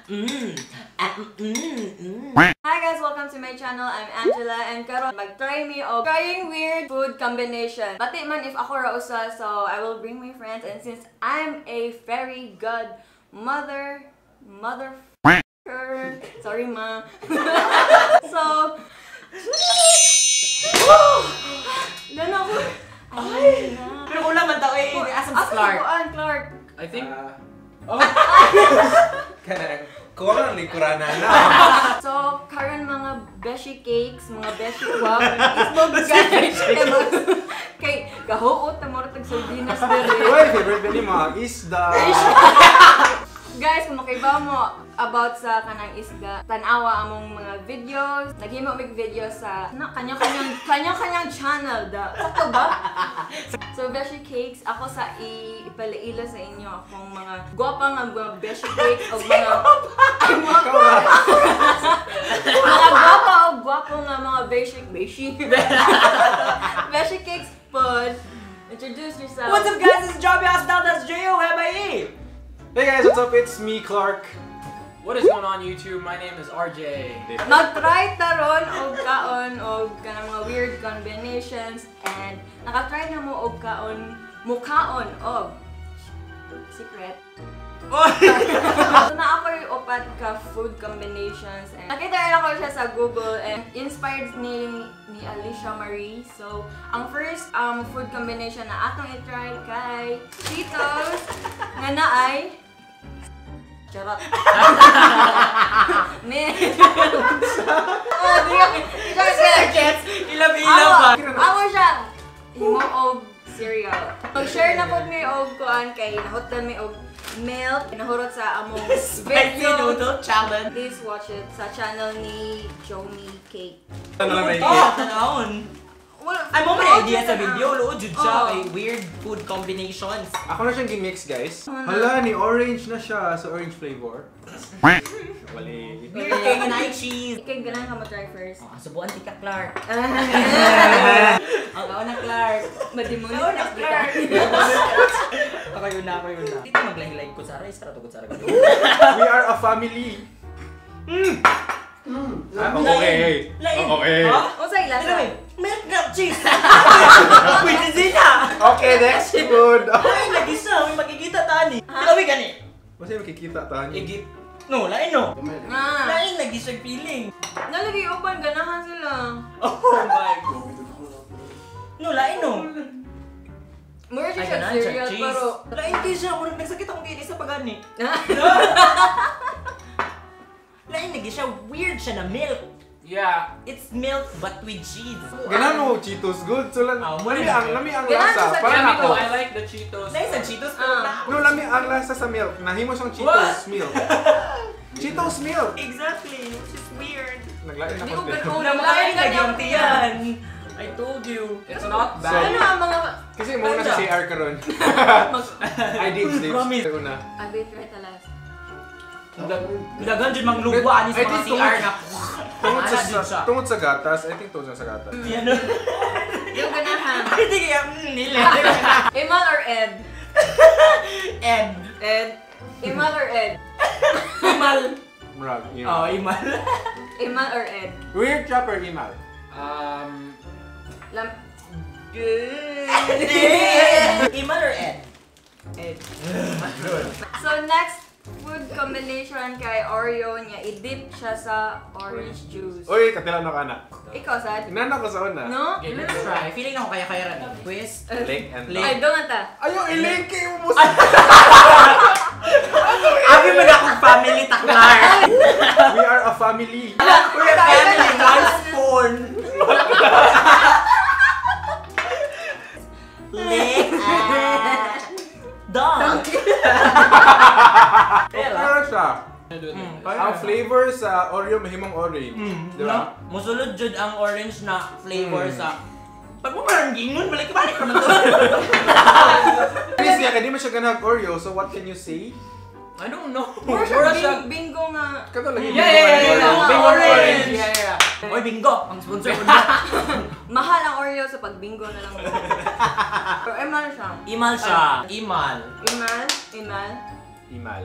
Ah, Hi guys, welcome to my channel. I'm Angela and karon mag-try mi og trying weird food combination. Bati man if ako ra usa, so I will bring my friends, and since I'm a very good mother mother, sorry, ma. So Gana ko. Ay, na. Pero wala man tao eh. Asa si Asa Clark? si Kuan, Clark? I think Ah, oh. Kanang kuha ka ng likurana na. So, karon mga beshi cakes, mga beshi guap, ismog guys. Kay gahuot na mura tag sardinas diri. Uy, favorite ba ni mga isda? Guys, kung makibaw mo about sa kanang isda, tan-awa among mga videos. Naghimo mig videos sa na kanya-kanyang channel da. Sakto ba? So beshi cakes, ako sa ipalaila sa inyo akong mga gwapa nga mga beshi cakes o mga ay, mga Ikaw ra. mga gwapa o gwapo nga mga beshi beshi beshi cakes pod. Introduce yourself. What's up, guys? It's Joby Hospital. That's Jobi. Hey guys, what's up? It's me, Clark. What is going on, YouTube? My name is RJ. Mag-try taron og kaon og kanang mga weird combinations, and nakatry na mo og kaon mukaon og secret. So na ako yung upat ka food combinations and nakita rin ako siya sa Google and inspired ni Alicia Marie. So, ang first food combination na atong i-try kay Cheetos nga naay charot. Ne. Oh, di ka. Gets, ilam-ilam pa. Ako siya. Himo og cereal. Mag-share na pod mi og kuan kay nahutdan mi og milk. Nahurot sa among Spicy video. Noodle challenge. Please watch it sa channel ni Jomi Cake. Ano lang may Oh, tanawon. Wala, Ay mo may luod idea siya sa video, luod jud siya Oo. kay weird food combinations. Ako na siyang gimix, guys. Ano? Hala, ni orange na siya sa orange flavor. Wali. Weird kay nga naay cheese. Ikaw ganahan ka mo-try first. Oh, subuan ti ka, Clark. Ang na, Clark. Madimunit Ikaw na, na kita. Clark. Ako yun na, ako yun na. Dito maglahi-lahi kutsara, isa ra to kutsara. We are a family. Ah, okay. Lain. Okay. Ha? Unsay lasa? Anyway, milk na cheese. Pwede sila. Okay, next food. Ay, lagi siya. May makikita tani. Ilawi gani. Basta makikita tani. Igit. No, lain no. Ah. Lain lagi siya feeling. Nalagay uban ganahan sila. Oh my God. No, lain no. Mura siya Ay, siya ganahan siya cereal cheese. pero Lain kay siya. Murag nagsakit akong kini sa pagani. Lain lagi siya. Weird siya na milk. Yeah. It's milk but with cheese. Ganahan mo og Cheetos good. So lang, Ah, mo lami na. ang lami ang Ganahan lasa. siya sa Parang Yeah, me ako. too. I like the Cheetos. Lain sa Cheetos pero Ah. na. No, lami ang lasa sa milk. Nahimo siyang Cheetos What? milk. Cheetos milk. Exactly. Which is weird. Naglain Di ako. ko din. ganoon. Na Lain makain lagi ganyan. ang tiyan. I told you. It's not So- bad. Ano ang mga Kasi mo na sa Ganda. CR karon. Ay, dibs, dibs. Promise. Una. Abi, try talas. Dagan jud manglugwa ani sa I mga think CR tungod- na. Tungod Ana jud siya. sa tungod sa gatas, I think tungod sa gatas. Yan. Yung ganahan. Hindi kaya nila. Imal or Ed? Ed. Ed. Imal or Ed? Imal. Murag, yun. Oh, imal. Imal or Ed? Weird trap or imal? Lam Imal or Ed? Ed. So next food combination kay Oreo niya, i-dip siya sa orange juice. Uy, katila na ka na. Ikaw, sad? Inana ko sa una. No? Okay, let's try. Feeling ako kaya-kaya rin. Twist. Link and Link. Ay, doon ta. Ayaw, ilink kayo mo sa... Abi man akong family taklar. We are a family. We are family, one spoon. Lick and dunk. Okay siya. Pero Ang flavor sa Oreo mahimong orange. Di ba? No? Musulod jud ang orange na flavor sa pag mo marang gingon, balik balik naman to. Please niya, kaya di mo siya ganahag Oreo, so what can you say? I don't know. Mura Mura siya siya. bingo nga. Kato lagi. Yeah. Bingo Bingo orange. orange. Yeah. Oy, bingo! Ang sponsor ko na. Mahal ang Oreo sa pag bingo na lang. Pero imal siya. Imal siya. Imal. Imal, imal. Imal.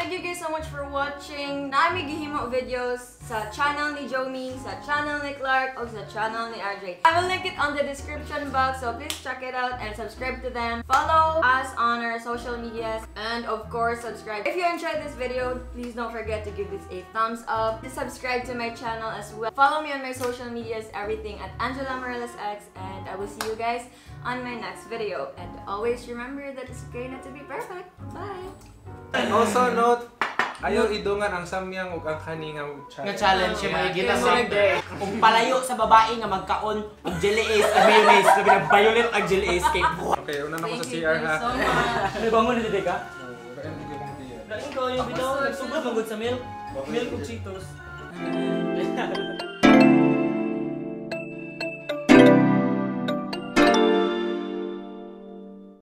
thank you guys so much for watching. Naa mi gihimo videos sa channel ni Jomi, sa channel ni Clark, o sa channel ni RJ. I will link it on the description box, so please check it out and subscribe to them. Follow us on our social medias, and of course, subscribe. If you enjoyed this video, please don't forget to give this a thumbs up. Subscribe to my channel as well. Follow me on my social medias, everything at Angela Morales X, and I will see you guys on my next video. And always remember that it's okay not to be perfect. Bye! Also note, ayaw idungan ang samyang ug ang kani nga Nga challenge yung Yeah. mga sa Ug palayo sa babae nga magkaon og jelly ace ug mayonnaise, labi na violet ang jelly ace kay. Okay, una na ko sa Thank you CR guys ha. so much. Ano bangon na dili ka? Oh, wala yung kong tiyan. Lain ko yung bitaw, nagsugod magud sa milk. Milk ug Cheetos.